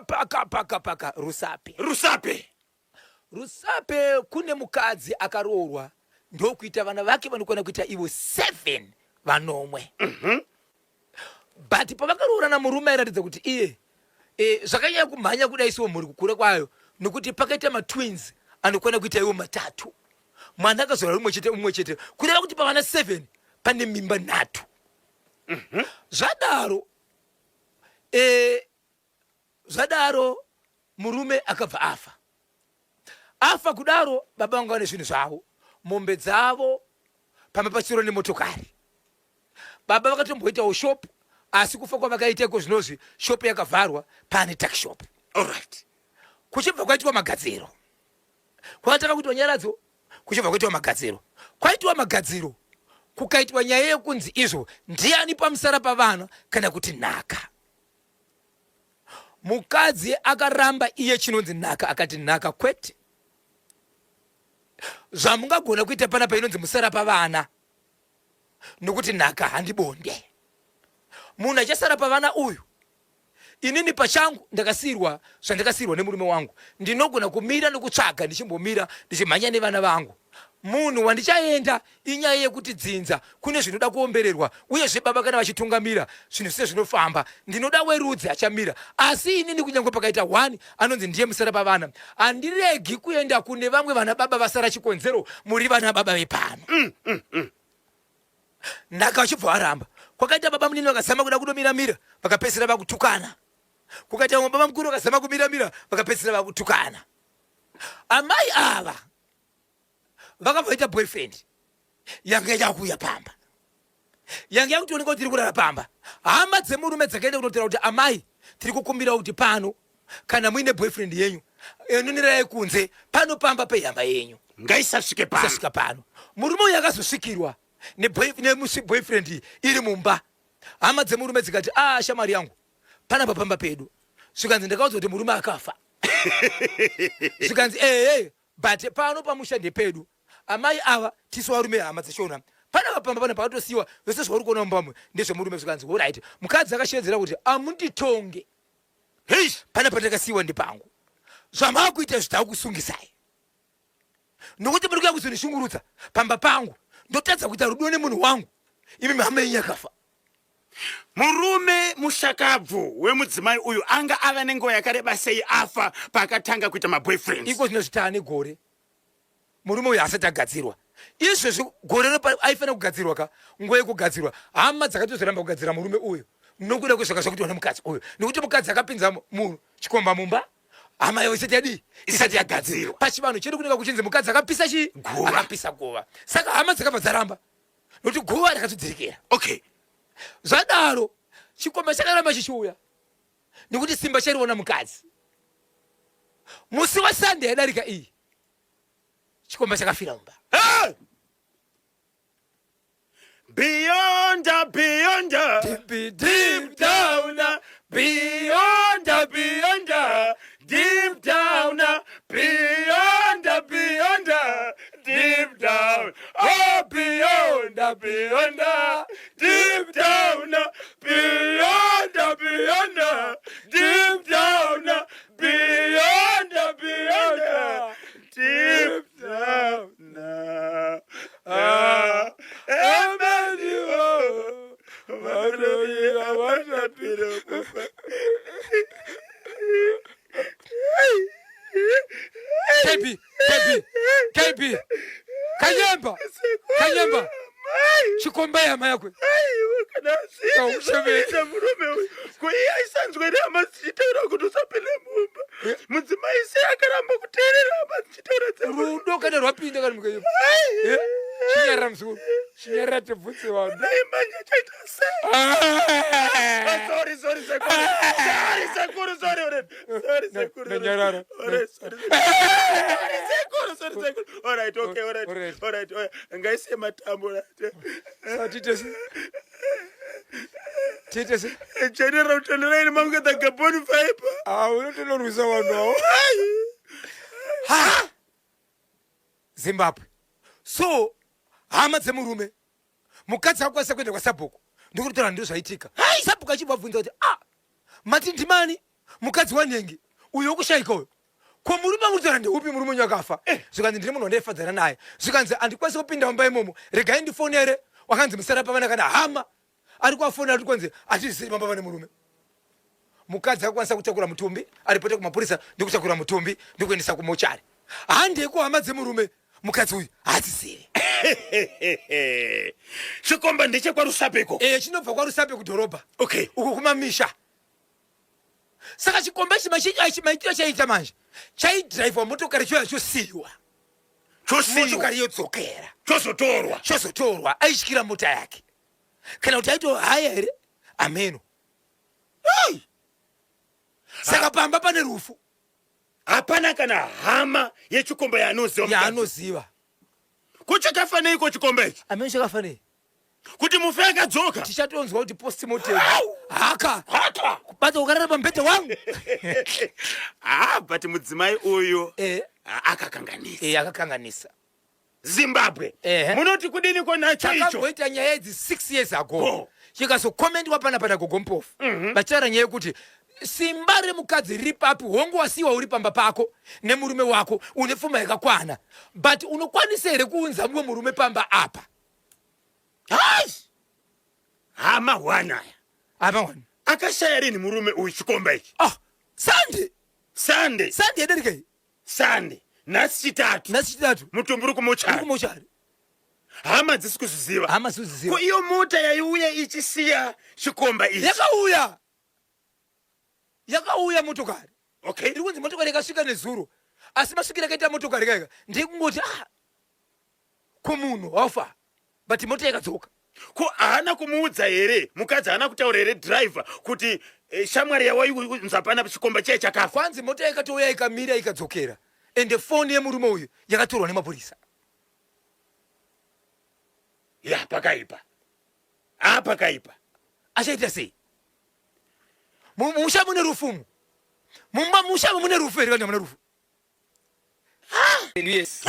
paka paka paka Rusape. Rusape. Rusape kune mukadzi akaroorwa ndokuita vana vake vanokwana kuita ivo 7 vanomwe. But pavakaroorana murume airatidza kuti iye e, zvakanyanya kumhanya kudai siwo mhuri kukura kwayo nokuti pakaita matwins anokwana kuita iwo matatu. Mwana akazorwa rumwe chete umwe chete kureva kuti pavana 7 pane mimba nhatu. Zvadaro e, zvadaro murume akabva afa. Afa kudaro baba vanga vane zvinhu zvavo, mombe dzavo pamba pachiro nemotokari. Baba vakatomboitawo shop asi kufa kwavakaita iko zvinozvi shop yakavharwa pane tuckshop. Alright. Kuchibva kwaitwa magadziro. Kwakatanga kuitwa nyaradzo kuchibva kwaitwa magadziro. Kwaitwa magadziro kukaitwa nyaya yekunzi izvo ndiani pamusara pavana kana kuti nhaka. Mukadzi akaramba iye chinonzi nhaka akati nhaka kwete. Zvamungagona kuita panapa inonzi musara pavana nokuti nhaka handibonde. Munhu achasara pavana uyu inini pachangu ndakasiirwa zvandakasiirwa nemurume wangu ndinogona kumira nokutsvaga ndichimbomira ndichimhanya nevana vangu munhu wandichaenda inyaya yekuti dzinza kune zvinoda kuombererwa uyezve baba kana vachitungamira zvinhu zvise zvinofamba ndinoda werudzi achamira asi inini kunyange pakaita one anonzi ndiye musara pavana handiregi kuenda kune vamwe vana baba vasara chikonzero muri vana baba vepano Nhaka vachibva varamba. Kwakaita baba munini vakazama kuda kudomiramira vakapedzisira vakutukana. Kukaita vamwe baba mukuru vakazama kumiramira vakapedzisira vakutukana. Amai ava vakabva vaita boyfriend yanga yakuuya pamba, yanga yakutooneka kuti iri kurara pamba. Hama dzemurume dzakaenda kunotaura kuti amai, tiri kukumbirawo kuti pano kana muine boyfriend yenyu nunirai kunze pano pamba pehama yenyu ngaisasvike pano. Isasvika pano. Murume uyu akazosvikirwa neboyfriend iri mumba. Hama dzemurume dzikati, ah shamwari yangu, panapa pamba pedu. Zvikanzi ndakaudzwa kuti murume akafa. Zvikanzi ehe, but pano pamusha ndepedu. Amai ava tisu varume hama dzeshona. Panapa pamba pana pakatosiyiwa zvese zvauri kuona mumba umu ndezvemurume. Zvikanzi alright. Mukadzi akashevedzera kuti amunditonge. Hey! Panapa ndakasiyiwa ndepangu. Zvamakuita izvi takusungisai. Nokuti muri kuya kuzondishungurudza pamba pangu. Ndotadza kuita rudo nemunhu wangu. Imi hama yenyu yakafa. Murume mushakabvu wemudzimai uyu anga ava nenguva yakareba sei afa paakatanga kuita maboyfriends? Iko zvino zvitaane gore murume uyu asati agadzirwa. Izvezvi gore ropa aifanira kugadzirwa ka nguva yekugadzirwa. Hama dzakatozoramba kugadzira murume uyu nokuda kwezvanga zvakuitwa nemukadzi uyu, nekuti mukadzi akapinza chikomba mumba hama yavo isati yadii, isati yagadzirwa. Pachivanhu chedu kunenge kuchinzi mukadzi akapisa chii, akapisa guva. Saka hama dzakabva dzaramba nokuti guva rakatodzirikira. Okay. Zvadaro chikomba chakaramba chichiuya nekuti simba chairiona mukadzi. Musi weSunday yadarika iyi chikomba chakafira mumba. Hey! Beyond, beyond, deep, deep down, beyond, beyond, deep down, beyond, beyond, deep down, oh beyond, beyond, deep down, beyond, beyond, deep down, beyond, beyond, deep down. Ah, Emmanuel, vanoira vatapira kufa. KB, KB, KB, Kanyemba, Kanyemba, chikomba yama yakwe. Kana murume uyu ko iye aisanzwa here hama dzichitaura kuti usapinde mumba? Mudzimai sei akaramba kuteerera hama dzichitaura Rudo kana rwapinda kana mukayo. Chinyarara muzukuru. Chinyarara tibvunze vanhu. Dai manje chaita sei? Ah, sorry, sorry, sekuru. Sorry, sekuru, sorry, alright. Sorry, sekuru. Ndanyarara. Alright, sorry. Sorry, sekuru, sorry, sekuru. Alright, okay, alright. Alright. Alright, alright. Ngaise matambo, right. Satiite se. Tiite se. General Tonderai mamukadza Gabon Viper. Ah, unotonorwisa vanhu avo. Ha! Zimbabwe. So, hama dzemurume mukadzi akukwanisa kuenda kwasabhuku ndokutaura ndizvo zvaitika. Sabhuku achibva abvunza kuti ah, mati ndimani? Mukadzi wanhengi uyo wekushaika uyo. Ko murume amutaura ndeupi murume wenyu akafa? Eh. Zvikanzi ndiri munhu wandaifadzana naye. Zvikanzi handikwanisi kupinda mumba imomo. Regai ndifonere. Wakanzi musara pavana kana hama. Ari kuvafonera kuti kwanzi hatizisiri pamba pane murume. Mukadzi akakwanisa kutakura mutumbi, aripota kumapurisa ndikutakura mutumbi ndikuendesa kumochari. Handei kuhama dzemurume. Mukadzi uyu haatizivi. Chikomba ndechekwaRusape iko? Eh, chinobva kwaRusape kudhorobha. Okay. Uko kumamisha. Saka chikomba ichi maitiro chaiita manje chaidhiraivwa motokari choya chosiiwa. Chosiiwa. Motokari yodzokera. Chozotorwa. Chozotorwa. Aityira mota yake. Kana kuti aitohaya here? Ameno. Hey! Saka pamba pane rufu. Hapana kana hama yechikomba yaanoziva. Yaanoziva. Ko chakafa neiko chikomba ichi? Ameno chakafa nei? Kuti mufi akadzoka. Tichatonzwa kuti postmortem. Haka. Haka. Kubata ukarara pamubhedha wangu. Ah, but mudzimai uyu eh. Akakanganisa. Eh, akakanganisa. Zimbabwe. Munoti kudini ko nacho icho? Takamboita nyaya idzi 6 years ago. Chikazokomendwa pana pana Gogo Mpofu. Vachitaura nyaya yekuti simba remukadzi riri papi, hongu wasiwa uri pamba pako nemurume wako une pfuma yakakwana, but unokwanisa here kuunza mumwe murume pamba apa? Hai! Hama hwana aya. Hama hwana. Akashaya rini murume uyu chikomba ichi? Ah, Sunday. Sunday. Sunday yadarika iyi. Sunday. Nhasi Chitatu. Nhasi Chitatu. Mutumbi uri kumochari. Uri kumochari. Hama dzisi kuzviziva. Hama dzisi kuzviziva. Ko iyo mota yaiuya ichisiya chikomba ichi? Yakauya. Yakauya motokari. Okay. Iri kunzi motokari yakasvika nezuro. Asi masvikiro akaita motokari kaika ndekungoti ah ko munhu wafa but mota yakadzoka. Ko haana kumuudza here mukadzi haana kutaura here driver kuti eh, shamwari yawaiunza pana chikomba chiya chakafa? Kwanzi mota yakatouya ikamira ikadzokera ende foni yemurume uyu yakatorwa nemapurisa. Ya pakaipa. Ah pakaipa. Achaita sei? Mumusha mune rufu umu. Mumba musha mune rufu here kana mune rufu? Ah! Yes.